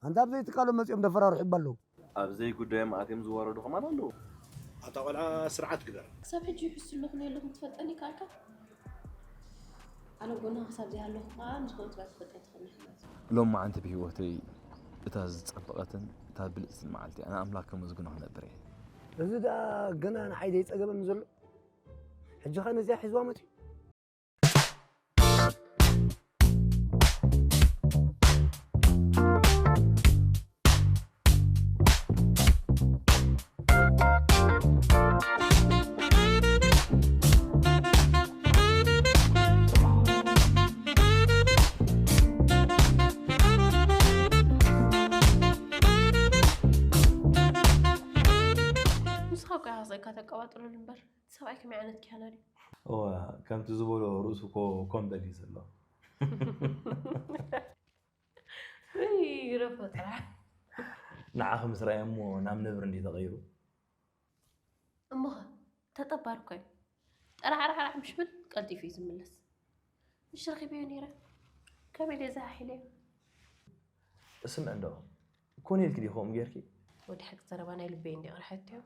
ኣንታ ኣብ ዘይትካሎም መጺኦም ደፈራርሑ እባ ኣለዉ። ኣብ ዘይጉዳዮም ኣትዮም ዝዋረዱ ከማን ኣለዉ። ኣታ ቆልዓ ስርዓት ግበር። ክሳብ ሕጂ ይሕሱ ኣለኹ ነይ ኣለኹም ትፈልጠኒ ካልካ? ኣነ ጎና ክሳብ ዘይሃለኹ ከዓ ንዝኾነ ትባል ትፈልጠኒ ትኽእል ኢኻ ማለት እዩ። ሎማዓንቲ ብህይወተይ እታ ዝጸበቐትን እታ ብልጽትን መዓልቲ እያ። ንኣምላኽ ከመስግኖ ክነብር እየ። እዚ ደኣ ገና ንዓይ ዘይጸገበኒ ዘሎ ሕጂ ኸ ነዚኣ ሒዝዋ መጺኡ። ንስኻ እኮ ኢኻ ስቕ ኢልካ ተቀባጥረሉ እምበር እቲ ሰብኣይ ከመይ ዓይነት ኪያና ድዩ? እወ ከምቲ ዝበሎ ርእሱ እኮ ኮምበል እዩ ዘሎ። ውይ ግረፎ ጥራሕ። ንዓኺ ምስ ረኣየ እሞ ናብ ነብሪ እንድዩ ተቐይሩ። እሞኸ ተጠባሪ እኮ እዩ። ጠራዕራዕራዕ ምሽ ብል ቀልጢፉ እዩ ዝምለስ። ምሽ ረኺበዮ ነይረ ከመይ ድየ ዘሓሒለዮ። ስምዒ እንዶ ኮነ ኢልኪ ድዩ ከምኡ ጌርኪ? ወዲ ሓቂ ዘረባ ናይ ልበይ እንድየ ቀርሐትዮ።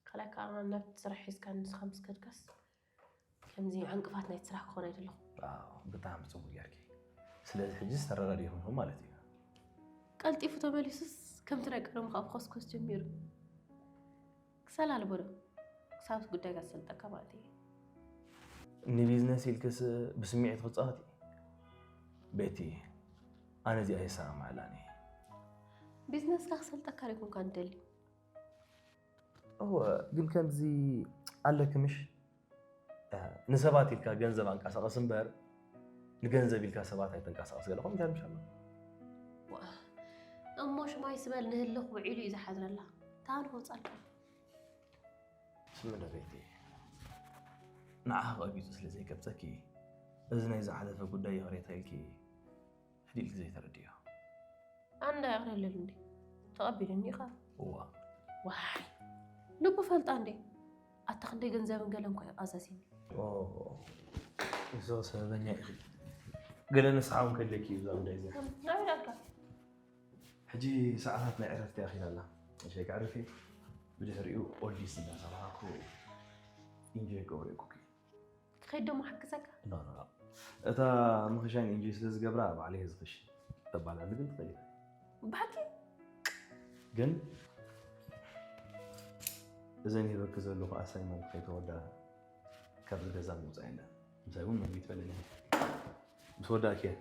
ካልኣይ ከዓ ናብቲ ስራሕ ሒዝካ ንስኻ ምስ ከድካስ ከምዚ ዕንቅፋት ናይቲ ስራሕ ክኾን ኣይደለኹ። ዋው ብጣዕሚ ፅቡቅ ጌርኪ። ስለዚ ሕጂስ ተረዳዲእኹም ኢኹም ማለት እዩ። ቀልጢፉ ተመሊሱስ ከምቲ ናይ ቀደሙ ከዓ ብኮስኮስ ጀሚሩ ክሰላልቦ ዶ ክሳብ እቲ ጉዳይ ከሰልጠካ ማለት እዩ። ንቢዝነስ ኢልክስ ብስምዒት ክትፃወቲ ቤቲ፣ ኣነ እዚኣ የሰማማዕላን እየ። ቢዝነስካ ክሰልጠካ ዶ ኣይኮንካ ንደሊ? እወ ግን ከምዚ ኣለኪ ምሽ ንሰባት ኢልካ ገንዘብ ኣንቀሳቐስ እምበር ንገንዘብ ኢልካ ሰባት ኣይተንቀሳቐስ ገለ ከምኡ እንታይ ምሽ ኣሎ እሞ ሽማይ ስበል ንህልኽ ውዒሉ እዩ ዝሓድረላ ታን ክወፃልካ ስምዕዶ ቤቲ ንዓኻ ቀቢፁ ስለ ዘይገብፀኪ እዚ ናይ ዝሓለፈ ጉዳይ ይቕሬታ ኢልኪ ህዲልክ ዘይተረድዮ። ኣንዳ ይቕረለል እንዲ ተቐቢልኒ ኢኻ። እዋ። ዋይ ልቡ ፈልጣ እንዴ ኣታ ክንደይ ገንዘብን ገለን ኮ ኣዛዚኒ። ኦ፣ እዞ ሰበበኛ ኢኺ። ገለ ንስሓ እውን ከድለኪ እዩ እዛ ጉዳይ እዚኣ። ናበይ ዳልካ? ሕጂ ሰዓታት ናይ ዕረፍቲ ኣኺላ ኣላ። እሸይ ከዕርፍ እዩ። ብድሕሪኡ ኦልዲስ እንዳሰማዕኩ ኢንጆይ ክገብሮ እየ ኩኪ። ክኸይድ ደሞ ሓግዘካ። ኖ ኖ ኖ። እታ ምኽሻይ ንኢንጆይ ስለ ዝገብራ ባዕለይ እየ ዝኽሽ። ተባላኒ ግን ትኽእል ኢኻ። ብሓቂ? ግን እዘን ሂበኪ ዘለኹ ኣሳይመንት ከይተወዳ ካብዚ ገዛ ምውፃእ የለን። ምሳይ እውን ምግቢ ትበልዕኒ ኢኺ። ምስ ወዳእክያ።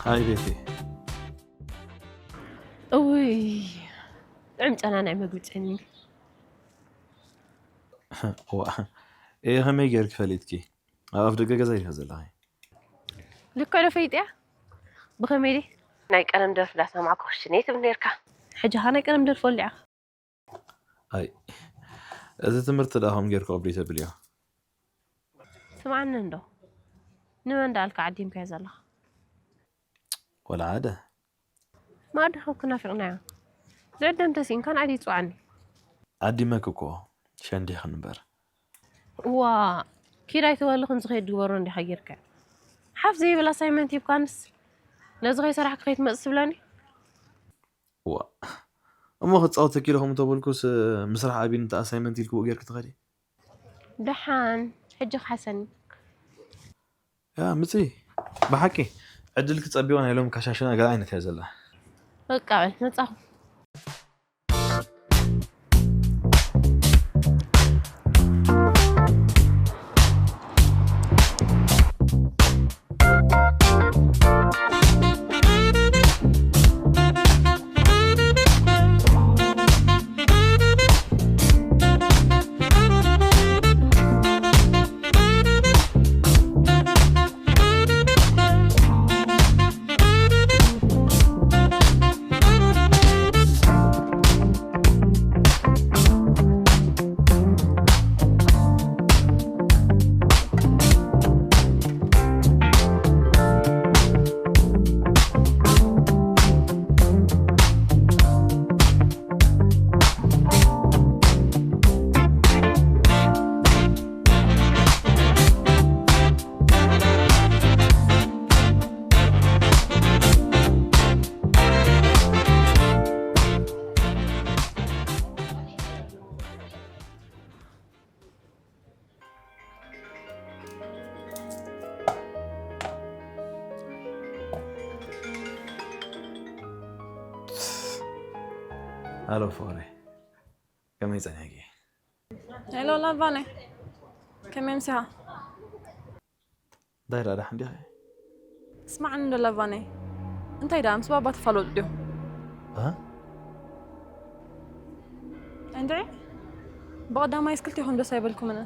ሃይ ቤቲ። እውይ ጥዑም ጨና ናይ መግቢ ጨኒ። ዋ እየ ከመይ ጌርኪ ፈሊጥኪ? ኣብ ኣፍ ደገ ገዛ ኢኻ ዘለኺ። ልክዕ ዶ ፈሊጠያ? ብኸመይ ድየ? ናይ ቀለም ደርፊ ዳሰማዕኩ ክሽነ ትብል ነርካ። ሕጂ ኸ ናይ ቀለም ደርፊ ወሊዕኻ። ኣይ እዚ ትምህርቲ ደኣ ከም ጌርካ ኦብዴት ኣብልዮ። ስምዓኒ እንዶ ንመን ደኣልካ ዓዲምካዮ ዘለኻ? ወላ ሓደ። ማዕድኻ እኮ ናፊቕናዮ። ዝዕደም ተሲእንካ ንዓዲ ይፅዋዓኒ። ዓዲመክ እኮ ሸንዲኽ ንበር። እዋ ኪድ ኣይትበል፣ ከምዚ ከየት ግበሮ እንዲኻ ጌርካ። ሓፍ ዘይብል ኣሳይመንት ሂብካንስ ነዚ ከይሰራሕካ ከይትመጽእ ትብለኒ? ዋ እሞ ክጻወተኪ ኢለ ከምኡ ተበልኩስ ምስራሕ ኣብይ ነቲ ኣሳይመንት ኢልክዎ ጌርኪ ትኸዲ። ደሓን ሕጂ ክሓሰኒ። ያ ምጺ ብሓቂ ዕድል ክጸቢዋ ናይ ሎም ካሻሽና ገለ ዓይነት እያ ዘላ። በቃ በል መጻኹ። ኣሎ ፍቕረይ፣ ከመይ ጸኒሕኪ? ሄሎ ላቫነ፣ ከመይ ምሲኻ? እንታይ ደኣ ደሓን ዲኺ? ስማዕኒ እንዶ ላቫነ፣ እንታይ ደኣ ምስ ባባ ተፋለጡ ድዮም? እ? እንድዒ ብቐዳማይስ ክልቴኹም ደስ ኣይበልኩምን።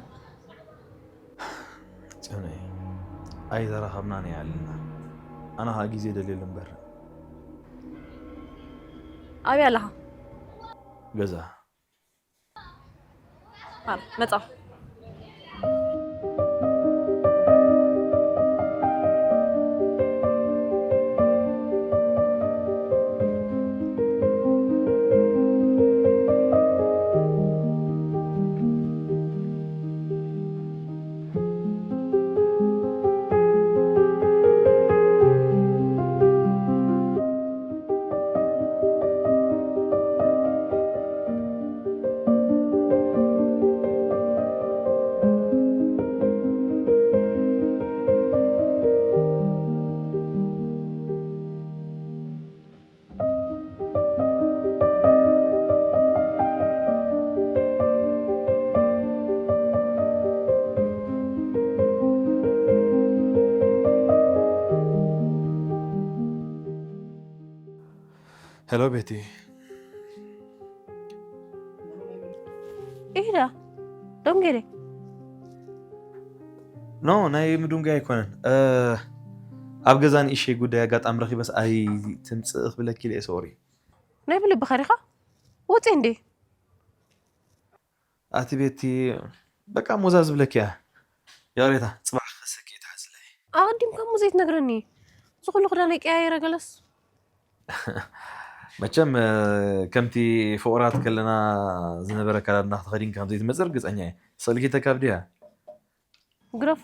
ጽዮነይ፣ ኣይተራኸብናን እያ ኣልና። ኣነ ኸኣ ግዜ ደልየሉ እምበር። ኣበይ ኣለኻ? ገዛ። ኣረ መጻኹ። ሄሎ ቤቲ። ኢዳ ዶንጌሬ ኖ ናይ ምዱንጋይ ኣይኮነን። ኣብ ገዛ ንእሸይ ጉዳይ ኣጋጣሚ ረኺበስ ኣይትምፅእ ክብለኪ ኢለ እየ። ሶሪ። ናይ ብልብኻ ዲኻ? ውፂ እንዴ? ኣቲ ቤቲ በቃ ሞዛ ዝብለኪ እያ። ይቕሬታ፣ ፅባሕ ክኸሰኪ እየ፣ ትሓዝለይ። ኣቐዲምካ እሞ ዘይትነግረኒ? እዚ ኩሉ ክዳነይ ቀያይረ ገለስ? መቸም ከምቲ ፍቑራት ከለና ዝነበረ ኣከዳድና ተኸዲንካ ከም ዘይትመፅእ ርግፀኛ እየ። ስእልኪ ተካብድያ። ግረፎ።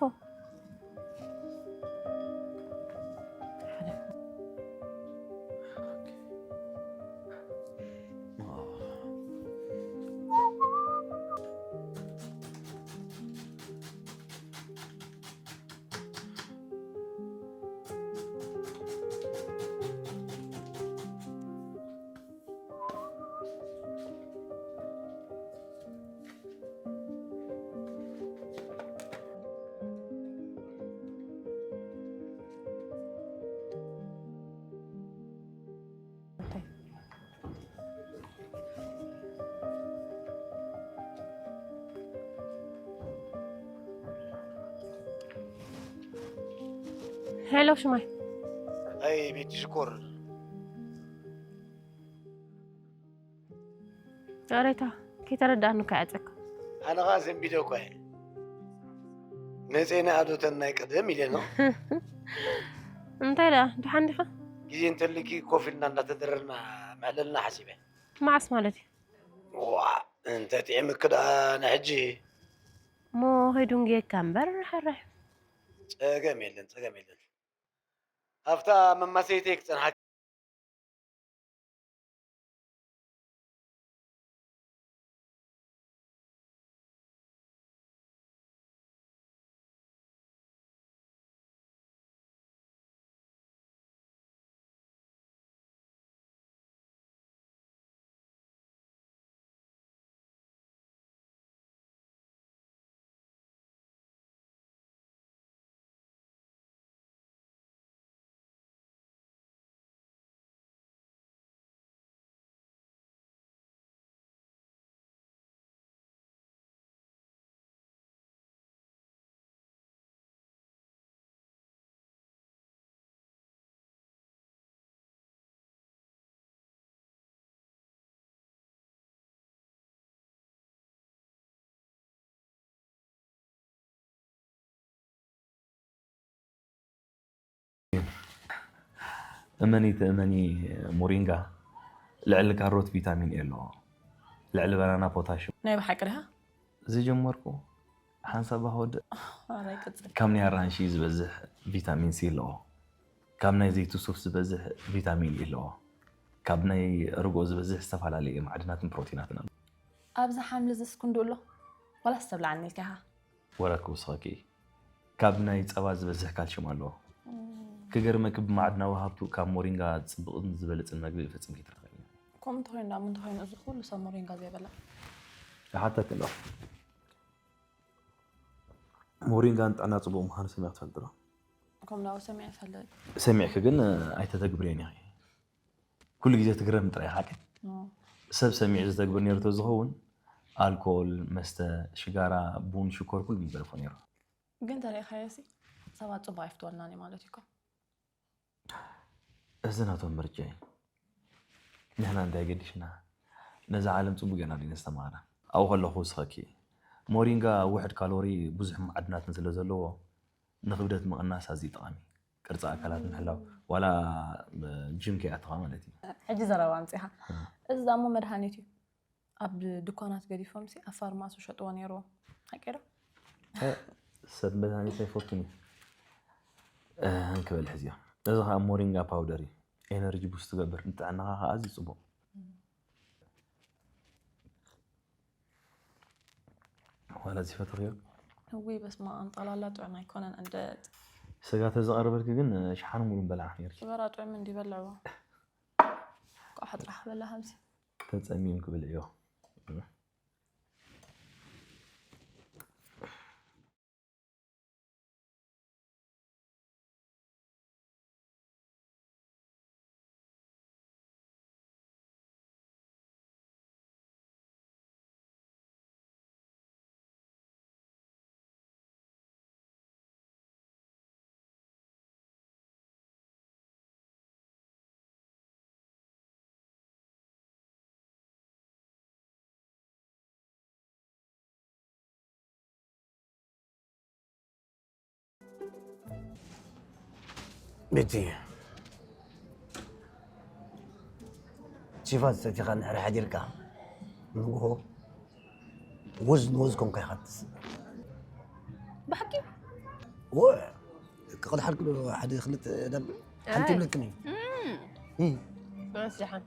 ሄሎ ሽማይ። ኣይ ቤቲ ሽኮር። ሬታ ከይተረዳእኒ እኮ ይዓፀካ። ኣነ ኸዓ ዘንቢደ እኳ እየ። መፅና ኣዶተን ናይ ቀደም ኢለ ነው። እንታይ ደኣ ደሓን ዲኻ? ግዜ እንተልኪ ኮፍ ኢልና እንዳተደረርና መዕለልና ሓሲበ። መዓስ ማለት እዩ? ዋ፣ እንተ ጥዕምክ ደኣ ንሕጂ። እሞ ኸይዱንጌካ እምበር ሓራሕ። ጸገም የለን፣ ጸገም የለን። ኣብታ መማሰይተይ ክጸንሓ። እመኒ ትእመኒ፣ ሞሪንጋ ልዕሊ ካሮት ቪታሚን ኤ ኣለዎ፣ ልዕሊ ባናና ፖታሽም። ናይ ብሓቂ ድኻ? ዝጀመርኩ ሓንሳብ ባህ ወድእ። ኣራይ ቅጽል። ካብ ናይ ኣራንሺ ዝበዝሕ ቪታሚን ሲ ኣለዎ፣ ካብ ናይ ዘይቲ ሱፍ ዝበዝሕ ቪታሚን ኢ ኣለዎ፣ ካብ ናይ ርጎ ዝበዝሕ ዝተፈላለዩ ማዕድናትን ፕሮቲናትን ኣሎ። ኣብዚ ሓምሊ ዝስ ክንዱ ኣሎ ዋላ ዝተብላዓኒ ኢልካ ኢኻ? ወረ ክውስኸኪ፣ ካብ ናይ ጸባ ዝበዝሕ ካልሽም ኣለዎ። ክገርመኪ፣ ብማዕድናዊ ሃብቱ ካብ ሞሪንጋ ጽብቕን ዝበለጽን መግቢ ፈጺምኪ ትረኽቢ። ከምኡ እንተኾይኑ ደኣ ምን እንተኾይኑ እዚ ኩሉ ሰብ ሞሪንጋ ዘይበላ? ይሓተኪ ኣለኹ። ሞሪንጋ ንጥዕና ጽቡቕ ምዃኑ ሰሚዕ ትፈልጥ ዶ? ከም ናብኡ ሰሚዐ ይፈልጥ። ሰሚዕኪ ግን ኣይተተግብርዮን ኢኺ። ኩሉ ግዜ ትግረም ጥራይ ሓቂ። ሰብ ሰሚዑ ዝተግብር ነይሩ ተዝኸውን ኣልኮል፣ መስተ፣ ሽጋራ፣ ቡን፣ ሽኮር ኩሉ ምገደፎ ነይሩ። ግን ተሪእኻዮ ሲ ሰባት ጽቡቕ ኣይፍትወልናን እዩ ማለት እዩ እኮ። እዚ ናቶም ምርጫ እዩ። ንሕና እንታይ ገዲሽና? ነዛ ዓለም ጽቡቕ ጌርና ድዩ ነስተማቕራ? ኣብኡ ከለኹ ውስኸኪ። ሞሪንጋ ውሕድ ካሎሪ ብዙሕ ማዕድናትን ስለ ዘለዎ ንክብደት ምቕናስ ኣዝዩ ጠቓሚ። ቅርጺ ኣካላት ምሕላው ዋላ ጅም ከይኣተኻ ማለት እዩ። ሕጂ ዘረባ ኣምጺኻ። እዚ ዳሞ መድሃኒት እዩ። ኣብ ድኳናት ገዲፎም ሲ ኣብ ፋርማሲ ሸጥዎ ነይርዎም። ሓቂ ዶ? ሰብ መድሃኒት ኣይፈቱን እዩ። እንክበል ሕዝዮ። እዚ ከዓ ሞሪንጋ ፓውደር እዩ። ኤነርጂ ቡስት ትገብር፣ ንጥዕናኻ ከዓ ኣዝዩ ጽቡቕ። ዋላ ዝፈትኽዮ። እውይ በስመ ኣብ፣ ጠላላ ጥዑም ኣይኮነን እንደ ስጋ ተዝቐርበልኪ ግን ሽሓን ሙሉ ምበላዕኪ ነይርኪ። ሽበራ ጥዑም እንዲ በልዕዎ። ቋሕ ጥራሕ በላ ከምዚ። ተጸሚምኪ ብልዕዮ። ቤቲ፣ ቺፋት ሰቲኻ እንድሕር ሓዲርካ፣ ንግሆ ወዝ ንወዝ ኮንካ ኢኻ ትስእ። ብሓቂ? ወ-፣ ክቕድሓልኪ ዶ ሓደ ክልተ ዳብል? ሓንቲ ኣይ። ይብለክን እዩ። እም፣ እም። በስ ደሓን።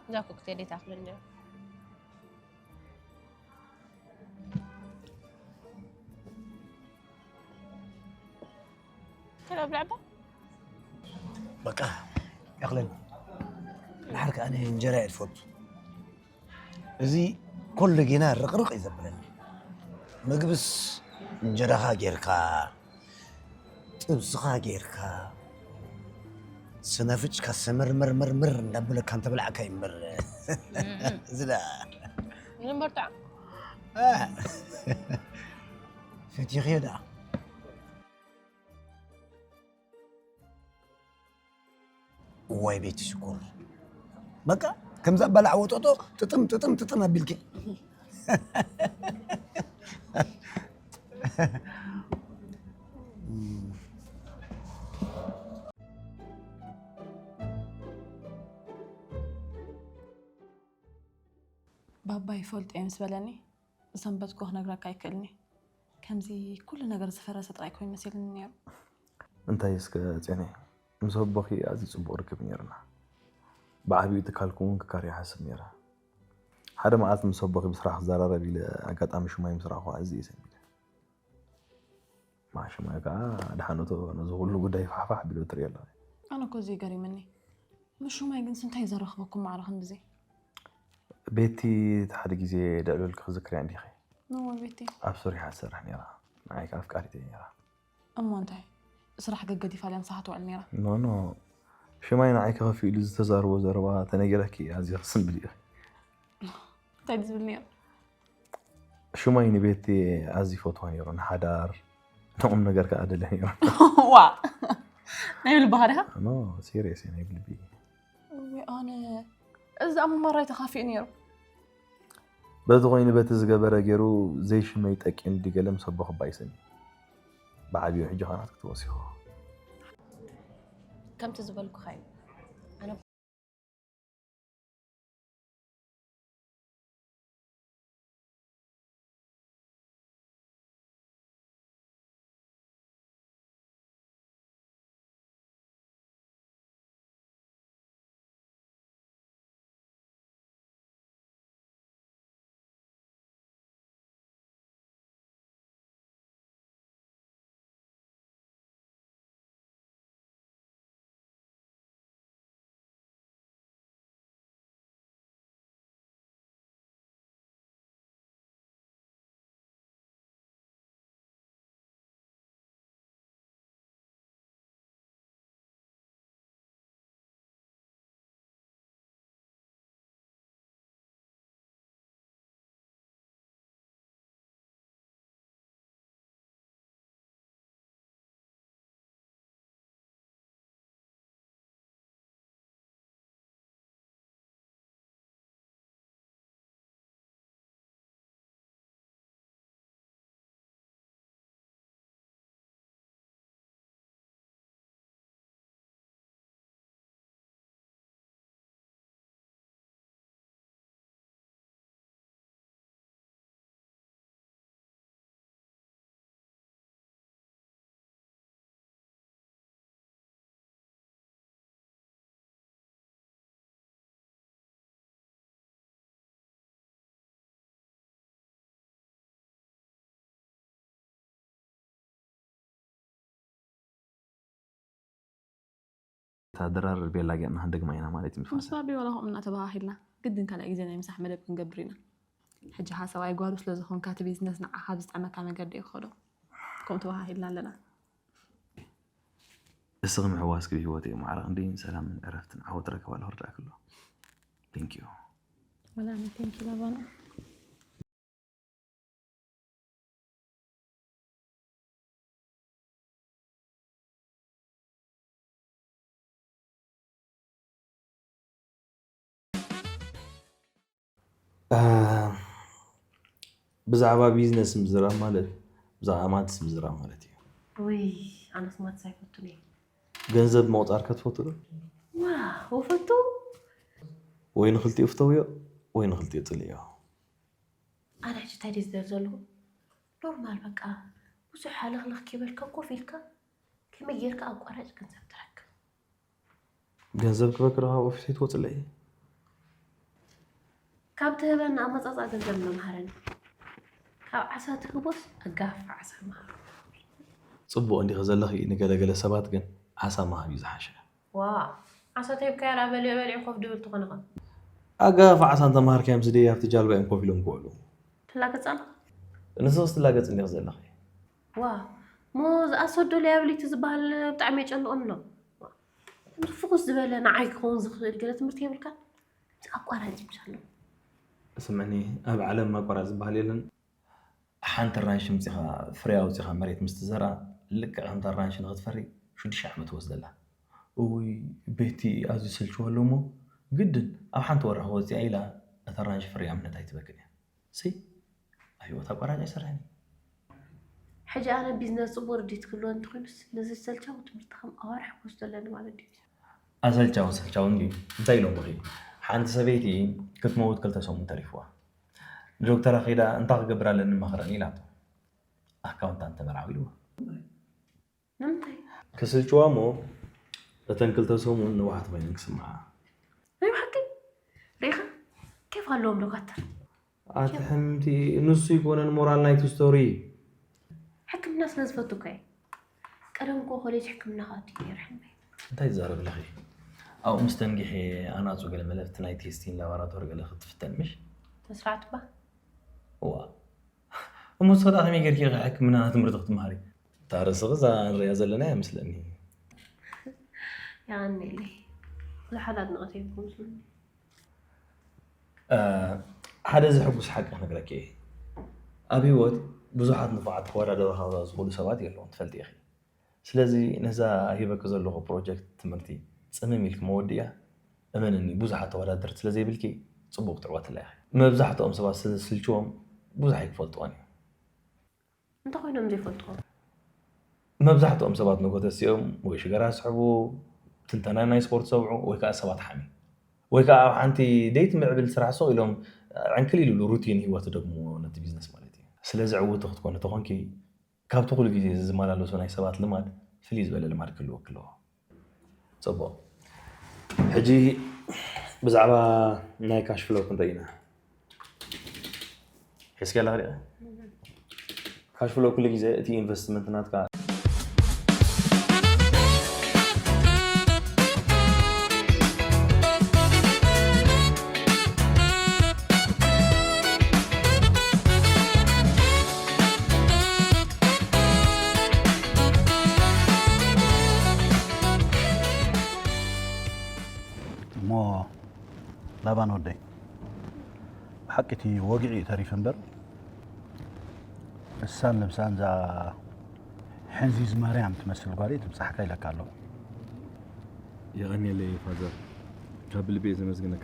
እዛ ኮክቴል እየ ትኣኽለኒ። ከላ ብላዕባ? በቃ፣ ይኣኽለኒ። ድሓር ከኣ ኣነ እንጀራ እየ ዝፈቱ። እዚ ኮለጌና ርቕርቕ እዩ ዘብለኒ። ምግብስ እንጀራኻ ጌርካ፣ ጥብስኻ ጌርካ፣ ሰናፍጭካ ሰመርመርመርመር እንዳበለካ እንተበላዕካ እዩ እምበር ዝዳ ንበርትዖ። ፈቲኽዮ ደኣ። እዋይ ቤቲ ሽኮር፣ በቃ ከምዛ ኣባላዕ ወጠጦ ጥጥም ጥጥም ጥጥም ኣቢልኪ። ኣባይ ይፈልጦ እየ ምስ በለኒ፣ ዝሰንበትኩ ክነግረካ ኣይክእልኒ። ከምዚ ኩሉ ነገር ዝፈረሰ ጥራይ ኮይኑ መሲሉኒ ነይሩ። እንታይ እስከ ጼናይ፣ ምስ ኣቦኺ ኣዝዩ ጽቡቕ ርክብ ነይርና። ብዓቢኡ ትካልኩም እውን ክካርዮ ሓስብ ነይረ። ሓደ መዓልቲ ምስ ኣቦኺ ብስራሕ ክዘራረብ ኢለ ኣጋጣሚ ሽማይ ምስ ረኣኹ ኣዝየ እየ ሰንቢደ። ማሽማይ ከዓ ድሓነቶ ነዚ ኩሉ ጉዳይ ፋሕፋሕ ቢሉ ትሪኦ ኣለኺ። ኣነ እኮ እዚ ገሪምኒ። ምስ ሹማይ ግን ስንታይ ዘራኽበኩም ማዕረ ክንድዚ? ቤቲ እቲ ሓደ ግዜ ደዕለልኪ ክዝክርያ እንዲኺ። ንዋ ቤቲ። ኣብ ሱሪሓ ትሰርሕ ነይራ። ንዓይ ከዓ ኣፍቃሪት እየ ነይራ። እሞ እንታይ? ስራሕ ገገዲፋ ድያ ምሳኻ ትውዕል ነይራ? ኖ ኖ። ሽማይ ንዓይ ከኸፊ ኢሉ ዝተዛረቦ ዘረባ ተነጊረኪ ኣዝየ ክስንብል እዩ። እንታይ ድዩ ዝብል ነይሩ? ሽማይ ንቤቲ ኣዝዩ ይፈትዋ ነይሩ። ንሓዳር ንቑም ነገር ከዓ ደለ ነይሩ። ዋ ናይ ብልቢ ዲኻ? ኖ ሲሪየስ ናይ ብልቢ። ወይ ኣነ እዚ ኣመማራይ ተኻፊኡ ነይሩ። በዚ ኮይኑ በቲ ዝገበረ ገይሩ ዘይሽመይ ጠቂኑ ድገለ ምስ ኣቦ ክባይሰኒ ብዓብዩ ሕጂ ኸናት ክትወሲኹ ከምቲ ዝበልኩኻ እዩ። እታ ድራር ቤላ ጌርና ክንደግማ ኢና ማለት እዩ ምስ ንፋሳ። ባቢ ዋላ ከምኡ እናተበሃሂልና ግድን ካልኣይ ግዜ ናይ ምሳሕ መደብ ክንገብር ኢና። ሕጂ ሓሳብ ኣይጓሉ ስለ ዝኾንካ እቲ ቢዝነስ ንዓኻ ብዝጠዕመካ መገዲ እዩ ክኸዶ። ከምኡ ተበሃሂልና ኣለና። እስኺ ምሕዋስኪ ብህይወተይ ማዕረ ክንደይን ሰላምን ዕረፍትን ዓወት ረከባሉ ክርዳእኪ ኣሎ። Thank you። ወላ ኣነ thank you ላባና። ብዛዕባ ቢዝነስ ምዝራብ ማለት ብዛዕባ ማትስ ምዝራብ ማለት እዩ። ውይ ኣነስ ማትስ ኣይፈቱን እየ። ገንዘብ ምቑፃር ከ ትፈቱ ዶ? ዋው እፈቱ። ወይ ንክልቲኡ ፍተውዮ ወይ ንክልቲኡ ፅልእዮ። ኣነ ሕጂ እንታይ ድየ ዝደሊ ዘለኹ? ኖርማል በቃ ብዙሕ ሃለኽለኽ ከይበልካ ኮፍ ኢልካ ከመይ ጌርካ ኣቋራጭ ገንዘብ ትረክብ? ገንዘብ ክበክር ካብ ኦፊሰይ ትወፅለይ? ካብ ትህበኒ ኣመፃፅኣ ገንዘብ ምሃረኒ። ካብ ዓሳ ትህቦስ ኣጋፍሕ ዓሳ ምሃሮ። ፅቡቕ እንዲኺ ዘለኺ፣ ንገለገለ ሰባት ግን ዓሳ ምሃብ እዩ ዝሓሸ። ዋ ዓሳ ተሂብካያ ደኣ በሊዑ በሊዑ ኮፍ ድብል ትኾንኻ። ኣጋፍሕ ዓሳ እንተምሃርካዮም ስደይ ኣብቲ ጃልባ እዮም ኮፍ ኢሎም ክውዕሉ። ትላገፅ ኣለኻ? ንስኽስ ትላገፂ እንዲኺ ዘለኺ። ዋ እሞ ዝኣሰዶ ለያብሊቲ ዝበሃል ብጣዕሚ የጨንቐኒ ኣሎ። ፍኹስ ዝበለ ንዓይ ክኸውን ዝኽእል ገለ ትምህርቲ የብልካን? ኣቋራጭ ይምሻሎ። ስምዕኒ ኣብ ዓለም ኣቋራጭ ዝበሃል የለን። ሓንቲ ኣራንሺ ምፂኻ ፍረ ኣውፂኻ መሬት ምስ ትዘርኣ ልክዕ ከምታ ኣራንሺ ንኽትፈሪ ሽዱሽተ ዓመት ትወስደላ። እውይ ቤቲ ኣዝዩ ሰልችዎ ኣሎ እሞ ግድን ኣብ ሓንቲ ወርሒ ክወፅኣ ኢላ እታ ኣራንሺ ፍርያምነት ኣይትበክን እያ። ሰይ ኣብ ህይወት ኣቋራጭ ኣይሰርሕን እየ። ሕጂ ኣነ ቢዝነስ ፅቡቕ ርድኢት ክህልወ እንተኾይኑስ ነዚ ሰልቻዊ ትምህርቲ ከም ኣዋርሕ ክወስዶ ኣለኒ ማለት ድዩ? ኣሰልቻዊ ሰልቻዊ እንድዩ እንታይ ኢሎምኺ? ሓንቲ ሰበይቲ ክትመውት ክልተ ሰሙን ተሪፍዋ። ንዶክተራ ከይዳ እንታይ ክገብር ኣለኒ መኸረኒ ኢላቶ። ኣካውንታንት ተመራዊ ኢልዋ። ንምንታይ? ክስልጭዋ እሞ እተን ክልተ ሰሙን ንውሓት ኮይነን ክስምዓ። ናይ ብሓቂ ሪኢኻ ኬፍ ኣለዎም ዶካተር። ኣቲ ሕምቲ ንሱ ይኮነን ሞራል ናይቲ ስቶሪ። ሕክምና ስለ ዝፈቱ እኮ እየ። ቀደም እኮ ኮሌጅ ሕክምና ክኣቱ ነይረ ሕምበይ። እንታይ ትዛረብ ኣለኺ? ኣብኡ ምስ ተንጊሐ ኣናጹ ገለ መለፍቲ ናይ ቴስቲን ላቦራቶሪ ገለ ክትፍተን ምሽ? ተስፋዕት እባ። እዋ እሞ ንስኺ ደኣ ከመይ ጌርኪ ኢኺ ሕክምና ትምህርቲ ክትመሃሪ? እታ ርእስኺ እዛ ንሪኣ ዘለና እያ መስለኒ። የቐንየለይ። ብዙሓት ኣድነቕቲ እዮም ክምስሉኒ። ሓደ ዘሕጉስ ሓቂ ክነግረኪ እየ። ኣብ ህይወት ብዙሓት ንፉዓት ክወዳደሩኻ ዝኽእሉ ሰባት የለውን ትፈልጢ ኢኺ። ስለዚ ነዛ ሂበኪ ዘለኹ ፕሮጀክት ትምህርቲ ጽምም ኢልኪ መወድእያ። እመንኒ ብዙሓት ተወዳደርቲ ስለ ዘይብልኪ ጽቡቕ ትዕወትላ ኢኺ። መብዛሕትኦም ሰባት ስለ ዝስልችዎም ብዙሕ ኣይክፈልጥዎን እዮም። እንታይ ኮይኖም ዘይፈልጥዎ? መብዛሕትኦም ሰባት ንጎተስ እዮም ወይ ሽገራ ስሕቡ ትንተና ናይ ስፖርት ሰብዑ ወይ ከዓ ሰባት ሓሚ ወይ ከዓ ኣብ ሓንቲ ደይት ምዕብል ስራሕ ሰው ኢሎም ዕንክል ኢሉሉ ሩቲን ህይወት ደግሞ ነቲ ቢዝነስ ማለት እዩ። ስለዚ ዕውቲ ክትኮኒ ተኾንኪ ካብቲ ኩሉ ግዜ ዝመላለሱ ናይ ሰባት ልማድ ፍልይ ዝበለ ልማድ ክህልወኪ ኣለዎ። ፅቡቕ። ሕጂ ብዛዕባ ናይ ካሽ ፍሎ ክንርኢ ኢና። ሒዝኪ ኣለኺ ዲኺ? ካሽ ፍሎ ኩሉ ግዜ እቲ ኢንቨስትመንት ናትካ እሞ ላባን ወደይ፣ ብሓቂ እቲ ወግዒ እዩ ተሪፉ እምበር፣ እሳን ለምሳን እዛ ሕንዚዝ ማርያም ትመስል ጓል ትብጻሕካ ኢለካ ኣለኹ። የቐንየለይ ፋዘር፣ ካብ ብልቢ እየ ዘመስግነካ።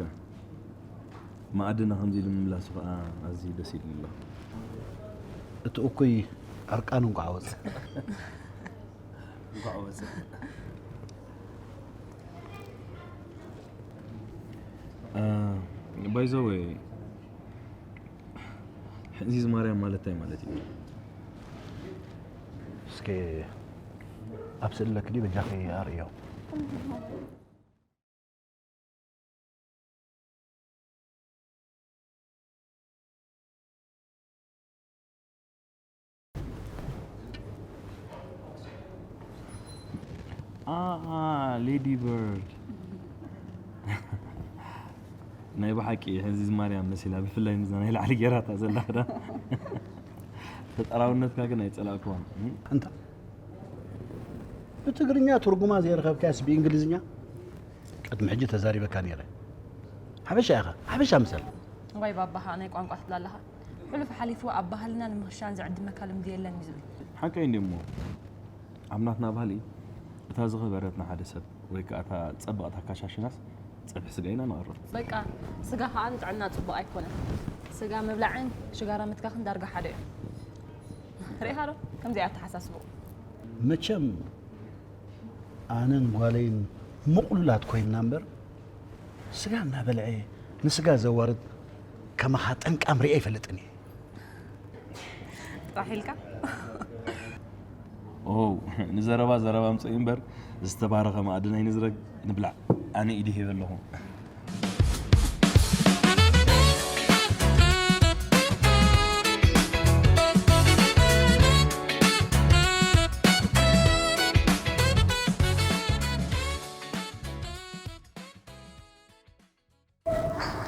መኣድና ከምዚ ኢሉ ምምላሱ ከዓ ኣዝዩ ደስ ኢሉኒ ኣሎ። እቲ እኩይ ዕርቃኑ እንኳዕ ወፅእ። እንኳዕ ወፅእ። ባይዘወይ ሕንዚዝ ማርያም ማለት እንታይ ማለት እዩ? እስኪ ኣብ ስእሊ ለክዲ በጃኺ ኣርእዮ። ኣኣ ሌዲ በርድ ናይ ብሓቂ ሕንዚዝ ማርያም መሲላ፣ ብፍላይ ምዛ ናይ ላዕሊ ጌራታ ዘላ ክዳን። ፈጠራውነትካ ግን ኣይጸላእክዋን። እንታ ብትግርኛ ትርጉማ ዘይረኸብካያስ ብእንግሊዝኛ? ቅድሚ ሕጂ ተዛሪበካ ነይረ። ሓበሻ ኢኻ፣ ሓበሻ ምሰል። እዋይ ባባኻ ናይ ቋንቋ ትብላ ኣለኻ። ሕሉፍ ሓሊፉ ኣብ ባህልና ንምኽሻን ዝዕድመካ ልምዲ የለን እዩ ዝብል። ሓቀይ እንዲሞ ኣብ ናትና ባህሊ እታ ዝኸበረት ንሓደ ሰብ ወይ ከዓ እታ ጸብቕቲ ኣካሻሽናስ ጸብሒ ስጋ ኢና ነቕርብ። በቃ ስጋ ከዓ ንጥዕና ጽቡቕ ኣይኮነን። ስጋ ምብላዕን ሽጋራ ምትካኽን ዳርጋ ሓደ እዩ። ርኢኻ ዶ ከምዚ ኣተሓሳስብኡ? መቸም ኣነን ጓለይን ምቑሉላት ኮይንና እምበር ስጋ እናበልዐ ንስጋ ዘዋርድ ከማኻ ጠንቃም ሪአ ኣይፈልጥን እየ። ጥራሕ ኢልካ ኦው ንዘረባ ዘረባ ምፅእ እምበር ዝተባረኸ መኣዲ ናይ ንዝረግ ንብላዕ ኣነ ኢዲ ሂበ ኣለኹ።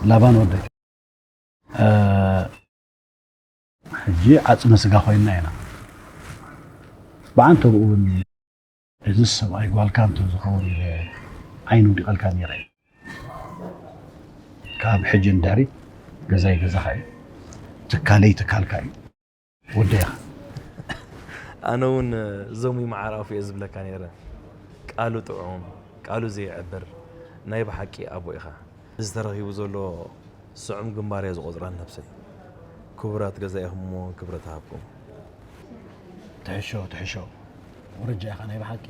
ላባን ወደይ ሕጂ ዓፅመ ስጋ ኮይንና ኢና። ብዓንተብኡ እውን እዚ ሰብኣይ ጓልካ እንተዝኸውን ኢለ ዓይኑ ውዲቐልካ ነይረ። ካብ ሕጂ ንድሕሪት ገዛይ ገዛኻ እዩ፣ ትካለይ ትካልካ እዩ። ወደያ። ኣነ እውን ዞሚ መዓር ኣፉ እየ ዝብለካ ነይረ። ቃሉ ጥዑም፣ ቃሉ ዘይዕብር ናይ ብሓቂ ኣቦ ኢኻ። እዚ ተረኺቡ ዘሎ ስዑም ግንባር እየ ዝቖጽራ ንነብሰይ። ክቡራት ገዛኢኹም እሞ ክብረት ይሃብኩም። ትሕሾ ትሕሾ ውርጃ ኢኻ ናይ ብሓቂ።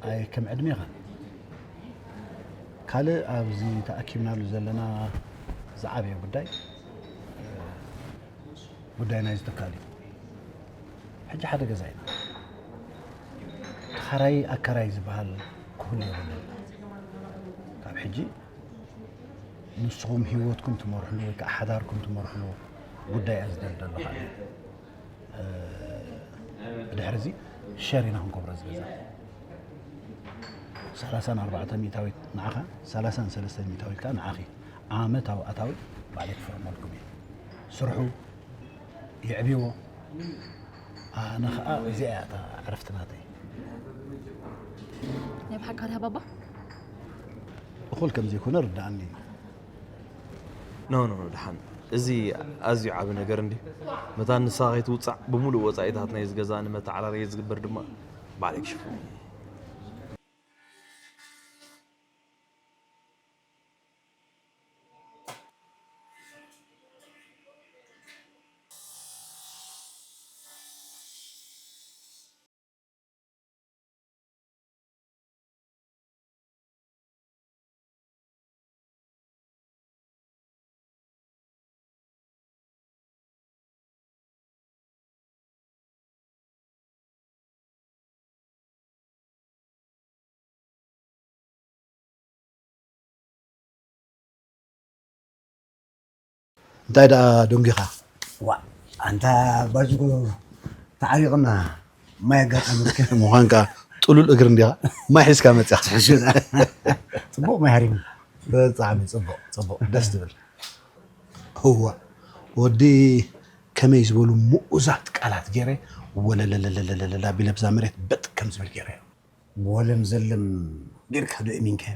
ኣይ ከም ዕድሜኻ ካልእ ኣብዚ ተኣኪብናሉ ዘለና ዝዓበየ ጉዳይ ጉዳይ ናይዚ ትካል እዩ። ሕጂ ሓደ ገዛ ኢና። ተኻራይ ኣካራይ ዝበሃል ክህሉ የብሉን። ካብ ሕጂ ንስኹም ህይወትኩም ትመርሕሉ ወይ ከዓ ሓዳርኩም ትመርሕሉ ጉዳይ እያ ዝደሊ ዘለኹ። ብድሕሪ እዚ ሸር ኢና ክንገብሮ እዚ ገዛ። ሰላሳን ኣርባዕተ ሚእታዊት ንዓኻ፣ ሰላሳን ሰለስተ ሚእታዊት ከዓ ንዓኺ። ዓመታዊ ኣታዊ ባዕለይ ክፍርመልኩም እየ። ስርሑ፣ የዕብይዎ። ኣነ ኸዓ እዚኣ እያ እታ ዕረፍቲ ናተይ። ናይ ብሓቂ ዲኻ ባባ? እኹል ከም ዘይኮነ ርድኣኒ። ኖ ኖ ኖ፣ ደሓን። እዚ ኣዝዩ ዓቢ ነገር እንድዩ። መታን ንሳ ከይትውጻዕ ብምሉእ ወጻኢታት ናይዚ ገዛ ንመተዓራረየ ዝግበር ድማ ባዕለይ ክሽፍኖ እየ። እንታይ ደኣ ደንጊኻ? ዋ ኣንታ ባጅጎ ተዓሪቕና ማይ ኣጋጣሚ ምዃንካ ጥሉል እግሪ እንዲኻ ማይ ሒዝካ መፅኻ። ጽቡቕ ማይ ሃሪሙ። ብጣዕሚ ጽቡቕ ጽቡቕ ደስ ትብል። እዋ ወዲ ከመይ ዝበሉ ምኡዛት ቃላት ገይረ ወለለለለለለ ኣቢለ ብዛ መሬት በጥ ከም ዝብል ገይረ። ወለም ዘለም ጌርካ ዶ እሚንካዮ?